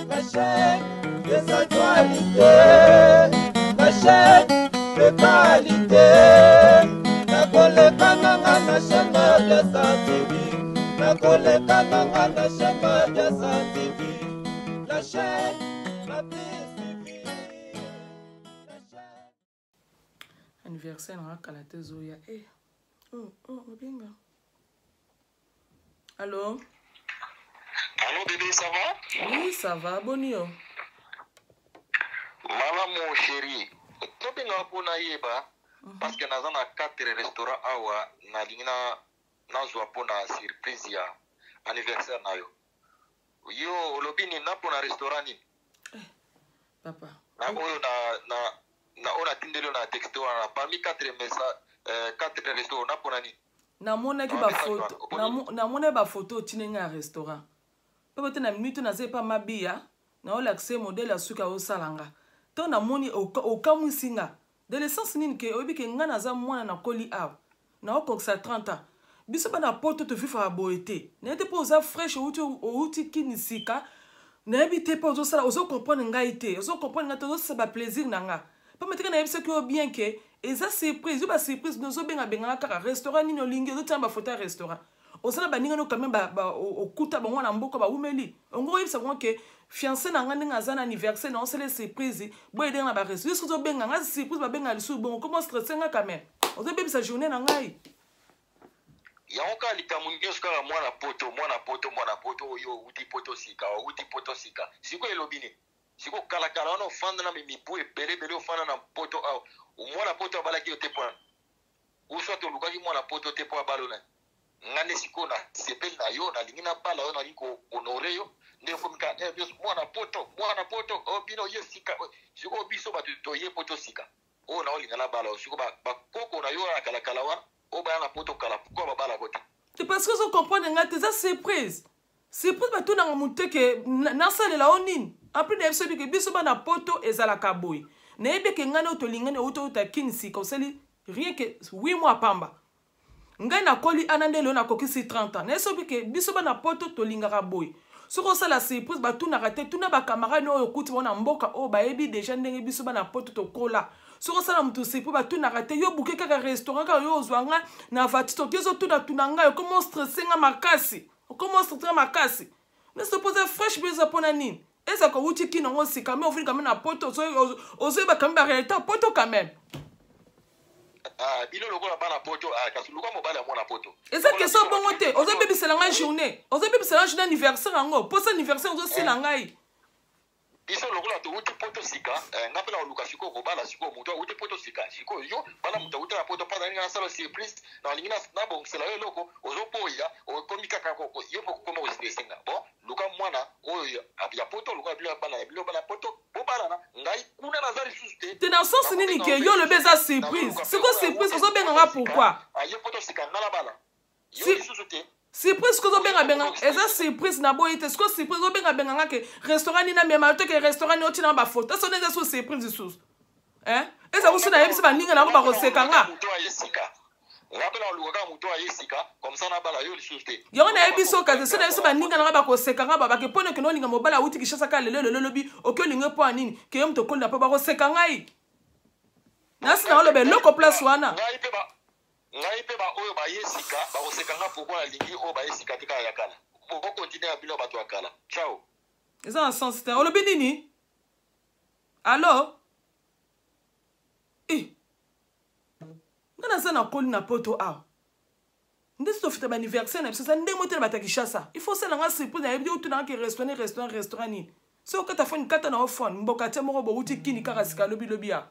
La chaîne des actualités, la chaîne de qualité. Nakoleka nanga na chaîne Mabiasa TV. Nakoleka nanga na chaîne Mabiasa TV. La chaîne la plus suivie. La chaîne. Anniversaire nanga kala te ezoya eh. Oh, obenga. Allo? Allô bébé, ça va? Oui, ça va. Boni yo? Malamu chéri. Tobengaka mpo nayeba parce que naza na 4 restaurant awa, nalingi na nazwa mpo na surprise ya anniversaire na yo. Yo olobi nini na mpo na restaurant nini? Papa. Na oyo na oyo natindeli yo na texto wana, parmi 4 mesa 4 restaurant, na mpona nini? Namonaki Ah, bafoto. oponi. Namonaki bafoto otindi ngai ya restaurant mpe te na minute naza epa Mabiya, naolakisa ye modèle ya suki aosala nga. Ntango namoni, okamwisi nga de l'essence nini ke oyebi ke ngai naza mwana, nakoli awa, naokokisa 30 ans. Biso bana Poto tovivaka boye te. Nayebi te mpo oza fraîche, outi kini sika, nayebi te mpo ozosala, ozocomprendre ngai te, ozocomprendre ngai te, ozosala baplaisir na nga mpo meteka. Nayebisaki yo bien ke eza surprise. Yo basurprise ozobengabenganga kaka restaurant nini olingi, ozotia bafoto ya restaurant, osala baninga no quand même okuta bango na mboka bawumeli ongo, oyebisa bango ke fiancé na nga ndenge aza na anniversaire na osala surprise boye ndenge na baresto. Yo soki ozobenga nga surprise, babenga lisusu bongo komo stresse nga quand même, ozobebisa journée na ngai. Yango kaka likambo nyonso kaka mwana Poto, mwana Poto, mwana Poto. Oyo outi Poto sika, outi Poto sika. Sikoyo elobi nini? Sikoyo kalakala wana ofanda na mibu ebele ebele, ofanda na Poto awa, mwana Poto abalaki yo te mpo ou soit olukaki mwana Poto te mpo abala nani? Nga nde sikoyo nasepeli na yo, nalingi nabala yo, nalingi kohonorer yo, nde okomi kaka nyonso mwana Poto, mwana Poto. O bino ye sika. Sikoyo biso bato toye Poto sika oyo, na olinga nabala yo. Sikoyo bakoko na yo ya kalakala wana oyo baya na Poto kala, pourquoi babalako te? Te, parce que ozocomprendre ngai te. Eza surprise. Surprise batunanga motu te ke nasalela o nini. En plus nayebi soki ke biso bana Poto ezalaka boye. Nayebi ke ngai oyo tolingani, outi outa kini sika, osali rien que 8 mois pamba, ngai nakoli ana nde lelo nakokisi 30 ans. Nayebi soki ke biso bana Poto tolingaka boye. Soki osala surprise, batunaka te. Tuna bacamarade oyo okuti bango na mboka oyo, bayebi déjà ndenge biso bana Poto tokola. Soki osala motu surprise, batunaka te. Yo buke kaka restaurant kaka, yo ozwa nga na voiture, toki, ezotunatuna ngai, okoma ostresse nga makasi, okoma ostresse nga makasi. Nyonso mpo oza fraîche mpe eza mpona nini? Ezaka owuti kino yango sika, me ofandi quand même na Poto, ozoyeba quand même baréalité ya Poto quand même. Ah, bino lokola bana Poto, ah, kasi luka mobali ya mwana Poto. Eza question bongo te. Ozobebisela ngai journée, ozobebisela ngai journée anniversaire yango, mposa anniversaire ozosila ngai. Biso lokola touti Poto sika, nga mpe na koluka sikoyo kobala sikoyo moto awuti Poto sika. Sikoyo yo bala moto awuti na Poto mpo nalingi nasala surprise, nalingi nabongisela yo eloko, ozoboya. Okomi kaka yo mpo kokoma kostresser nga. Bon, luka mwana oyo ya Poto, luka bino bana ya bino bana Poto, bobalana. Ngai kuna naza lisusu te. Te, na sens nini ke yo olobi eza surprise? Siko surprise ozobenga nga pourquoi? Ye Poto sika, nga na bala yo lisusu te. Surprise ko ozobengabenga eza surprise, naboyi te. Siko surprise ozobengabenga nga ke restaurant nini namema to ke restaurant nini, otina bafoto eso nde eza so surprise lisusu? Eza kusu nayebisi baninga nango, bakoseka nga. Moto aye sika, nga mpe naluka kaka moto aye sika comme ça nabala yo lisusu te. Yango nayebi so kasi so nayebisi baninga nanga, bakoseka nga. Babake mpona okende olinga mobali awuti Kinshasa kaka lelo lelo, lobi oke olinga mpo ya nini ke yo moto okolinga mpo bakoseka ngai. Nasi na oloba eloko place wana. Ngai mpe baoyo baye sika bakoseka nga. Pourquoi nalingi oyo baye sika te, kaka ya kala? Bokontinue ya bino bato ya kala. Ciao. Eza na sens te. Olobi nini? Allo? E nga naza nakoli na Poto awa, nde so tofita baanniversaire na biso eza ndenge moko te na bato ya Kinshasa. Il faut osala nga surprise, nayebi te. Otuna nga ke restaurant, restaurant, restaurant nini? So okata phone, kata na yo phone. Mboka tie moko bouti kini kaka sika, lobi lobi ya.